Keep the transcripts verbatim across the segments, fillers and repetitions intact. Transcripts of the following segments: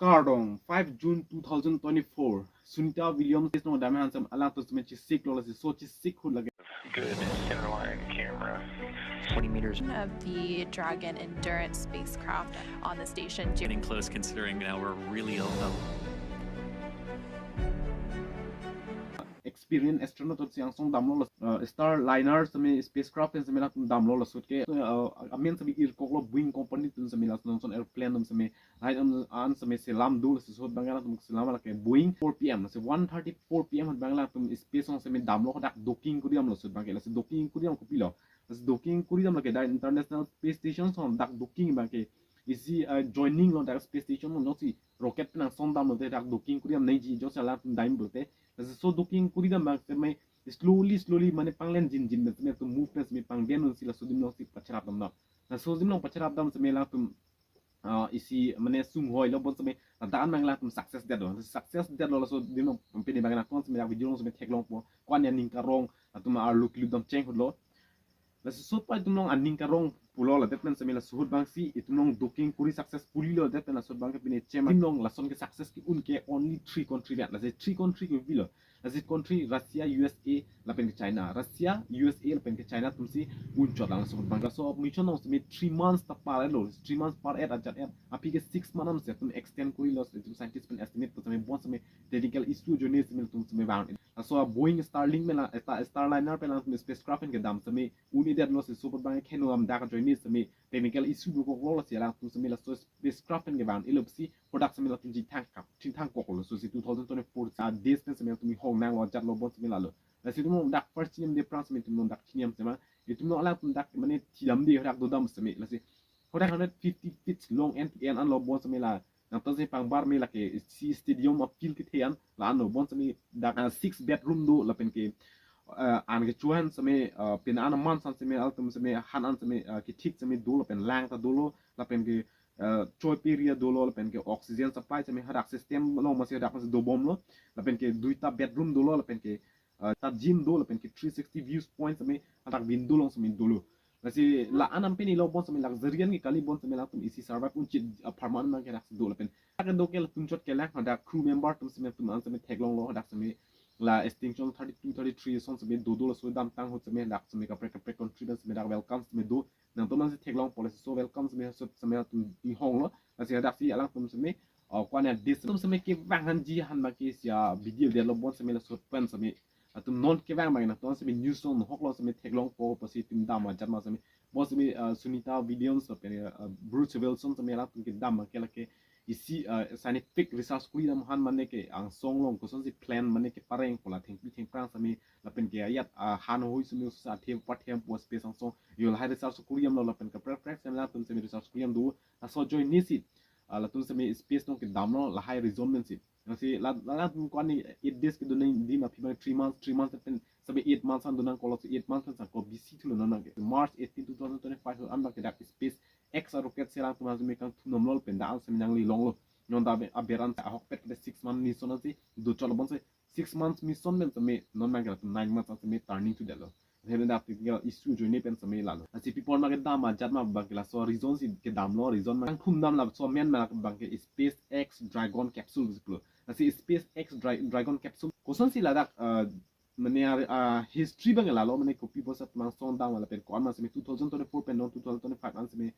Kardom, five June two thousand twenty-four. Sunita Williams, Snow Dame Handsome, alangtum semen chesik lo, lasi so chesik hut lake. Good center line camera. Twenty meters. Of the Dragon Endurance spacecraft on the station. Getting close considering now we're really low. Experienced astronaut atum si angsong damlo, uh, Starliner seme spacecraft seme latum damlo, laso ke, uh, amen seme irkok lo, Boeing company atum seme lason airplane atum seme, lain an seme selam do, laso ahut abangke latum selam lake Boeing four P M, lasi one thirty-four P M ahut abang latum space along seme damlo, dak docking kuri damlo ahut abangke, lasi docking kuri dam kopilo, lasi docking kuri dam lake dak International Space Station along dak docking abangke, isi, uh, joining lo dak space station along, jongsi rocket pen angsong damlote dak docking kuri dam nangji, jongsi latum dam pulote, lasi so docking kuri dam abang seme slowly slowly mane panglen jinjin pen seme atum move pen seme pangden unsi laso adim along si pacharap damlo. Laso adim along pacharap dam seme latum, ah, isi mane sunghoi lo bon seme, ladak an abang latum success detlo. Success detlo, laso adim along pini abang latum seme dak video along seme theklongpo, ko-an aning karong, latum arlo kilo dam cheng hutlo. Lasi ahut pai itum along aning karong pulo, ladet pen seme laso ahut abang si itum along docking kuri successfully lo, ladet pen laso ahut abangke pini chem atum along lason ke success ke-un ke only three country vet, lasi three country kopilo, lasi country Russia, U S A, lapen ke China, Russia, U S A lapen ke China atum si un chot lang laso ahut abang. Laso mission along seme three months ta par-et lo, three months par-et ajat-et, aphi ke six months am si atum extend kurilo, itum scientist pen estimate pen seme bon seme technical issue ajoine seme atum seme vang. Laso a Boeing Starlink pen la, Star-, Starliner pen latum spacecraft pen kedam seme un-edetlo, lasi ahut abang kheno am dak ajoine seme technical issue dokoklo, lasi latum seme laso spacecraft pen kevang-etlo pusi hadak seme latum chingthang kap, chingthang koklo, lasi two thousand twenty-four a days pen seme latum ihong nanglo, ajatlo bon seme lalo. Lasi itum along dak first chinidamde aphrang seme itum along dak chinidam seme, itum along latum dak mane thidamde hadak dodam seme, lasi hadak hundred fifty feet long end to end anlo bon seme la, nangta si pangbar me lake isi stadium a field kethe an la anlo, bon seme dak, ah, six bedroom do, lapen ke, ah, an kecho an seme, ah, pini an aman san seme altum seme han an seme, ah, kethik seme do, lapen lang ta dolo, lapen ke, ah, choi pe ri dolo, lapen ke oxygen supply seme hadak system along masi hadak masi dobomlo, lapen ke duita bedroom dolo, lapen ke, ah, ta gym do, lapen ke three sixty views point seme hadak window along seme dolo. Lasi la-an an pini lo bon seme luxury an ke kali, bon seme latum isi survive unchit, ah, apharman abangke hadak si do lapen. Hadak kedo ke latum chot kelang, hadak crew member atum seme atum an seme theklonglo, hadak seme la extinction thirty-two, thirty-three ason seme dodo, laso damtang ahut seme dak seme kaprek kaprek country pen seme dak welcome seme do. Nangtum an si theklongpo, lasi so welcome seme ahut seme atum ihonglo. Lasi hadak si alangtum seme, oh, ko-an a days atum seme kevang hanji han abangke isi a video detlo, bon seme laso pen seme atum non kevang abang nangtum seme news along nohok lo seme theklongpo, pusi itum dam ajat ma seme, bon seme, ah, Sunita Williams lapen, ah, Bruce Wilson seme latum kedam abangke lake isi, ah, scientific research kuri dam han, mane ke angsong along kosonsi plane mane kepareng pu la thengpi thengphrang seme, lapen ke ajat, ah, han hoi seme sa the pathem pu space angsong, yo lahai research kuri damlo, lapen kaprek kaprek seme latum seme research kuri dam do, laso ajoine si, ah, latum seme space along kedamlo lahai reason pensi. Lasi la, la, latum ko-an ni eight days kedo nangji, aphi abang three months, three months pen seme eight months an do nangkoklo, si eight months pen sangko busy thulo non abangke. March eighteen, two thousand twenty-five an abangke dak SpaceX a rocket si alangtum an seme kangthum damlo, lapen dak an seme nanglelonglo. Non dak abe-, aber an ahokpet ke six months mission an si do chotlo, bon se six months mission pen seme non abangke latum nine months an seme turning to detlo. Hene dak technical issue ajoine pen seme lalo. Lasi pi apot ma kedam ajat ma abangke laso reason si kedamlo, reason ma kangthum dam laso amen ma abangke SpaceX Dragon capsule si pulo. Lasi SpaceX Dra-, Dragon capsule kosonsi ladak, eh, mane, ah, history abang lalo, mane kopi apotsi atum angsong dam lapen ko-an ma seme two thousand twenty-four pen non two thousand twenty-five an seme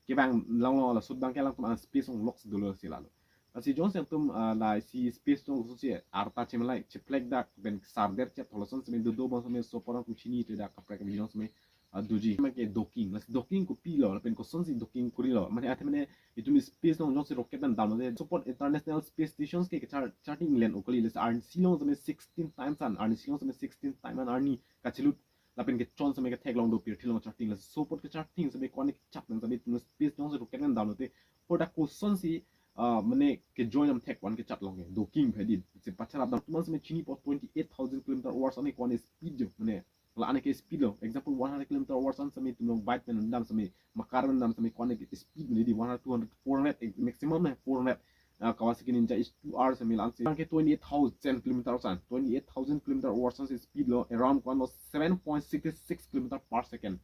kevang longlo, laso ahut abangke alangtum an space along lok si dolo si lalo. Lasi jongsi atum, ah, la isi space along kosonsi arta chemelai cheplek dak pen sarder chet tholason seme dodo, bon seme so porang tum chinithe dak kaprek video seme, ah, doji. Mane ke docking, lasi docking kopilo, lapen kosonsi docking kurilo, mane athe mane itum space along jongsi rocket an damlote, so apot International Space Stations ke kechar-, charting len okali, lasi arnisi along seme sixteen times an, arnisi along seme sixteen time an arni kachelut lapen kechon seme ketheklong do pirthe along charting, lasi so apot kecharting seme ko-an kechat nang seme itum space along si rocket an damlote, hadak kosonsi, ah, mane kejoin am thek ko-an kechat long ke, docking phe din. Si pacharap dam, itum an seme chinipo twenty-eight thousand kilometer hours an ko-an speed jo, mane la-an ke speed lo. Example, one hundred kilometer hours an seme itum along bike pen dam seme, ma car pen dam seme ko-an ke speed mane di one hundred, two hundred, four hundred, eh, maximum na four hundred. Ah, Kawasaki Ninja H two R seme la-an si. Abangke twenty-eight thousand kilometer hours an, twenty-eight thousand kilometer hours an si speed lo, around ko-an lo seven point six six kilometer per second.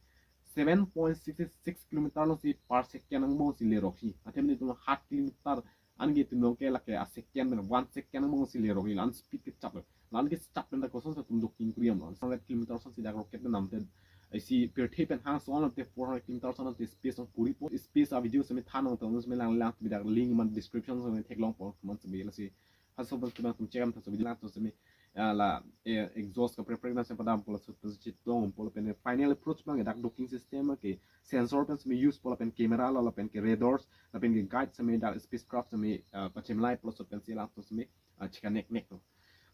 Seven point six six kilometer lo si per second angbong si lerok si. Athe mane itum half kilometer Anke itum nong ke lake a second pen one second angbong si lerok-i, la-an speed kechap lo. La-an kechap pen ta kosonsi itum doking kuri damlo. Hundred kilometer asonsi dak rocket pen damte, isi pirthe pen hangso damte four hundred kilometer asonte space along puripo. Space a video seme than nangtum seme lang lang, tumi dak link man description seme theklongpo, man seme lasi. Halaso pen seme itum check damtha, so video lang to seme, ah, la, eh, exhaust kaprek kaprek na seme padampo, laso pen chetongpo, lapen final approach abang dak doking system ke sensor pen seme usepo, lapen camera lo, lapen ke radars, lapen ke guide seme dak spacecraft seme, ah, pachemlaipo, laso pensi lang to seme, ah, checonnect nek to.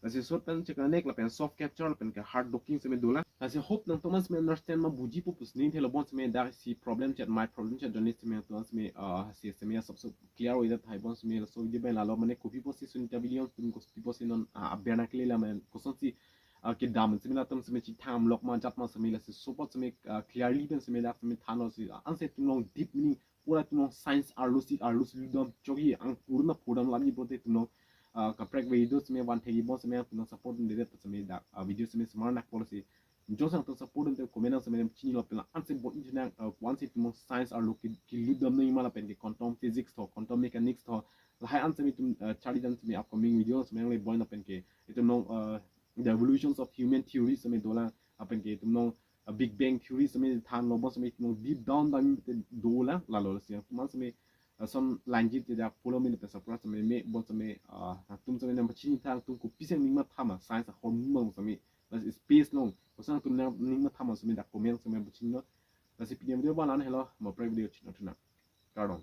Lasi laso pen checonnect, lapen soft capture, lapen ke hard doking seme dolang. Lasi hope nangtum an seme understand ma bujipo pusi ning thelo, bon seme dak isi problem chet, my problem chet, jonni seme nangtum an seme, ah, si seme ya sabso clear oi dat hai, bon seme laso video pen lalo, mane kopi pusi Sunita Williams atum, kopi pusi non, ah, aber nangkele la, mane kosonsi, ah, kedam seme latum seme chethang lok ma jat ma seme, lasi laso apot seme, ah, clearly pen seme dak seme thanlo si, ah, ansi itum along deep meaning, pura itum along science arlo si, arlo si lutdam chokji, angkur na pudam lamji pulote itum along, ah, kaprek video seme van thekji, bon seme itum along support dunde det seme dak, ah, video seme semar nakpo, lasi jongsi nangtum support dunde comment nang seme chinilo, pen la-an seme bor-i nang, ah, ko-ansi itum along science arlo ke, kelutdam nangji ma, lapen ke quantum physics tho, quantum mechanics tho, lahai an seme itum, ah, charli dam seme upcoming video seme nangle bor-i, lapen ke itum along, ah, the evolutions of human theory seme dolang, lapen ke itum along, ah, Big Bang theory seme thanlo, bon seme itum along deep down damji te dolang, lalo. Lasi nangtum an seme, ah, lason langji te dak follow me, lapen subscribe seme me, bon seme, ah, nangtum seme nangpachini tha, nangtum kopisi aning mathama, science ahormu mang seme, lasi space along koson nangtum nang aning mathama seme dak comment seme pachinilo. Lasi pini video abang la-an helo, mo kaprek video chetong thunang. Kardom.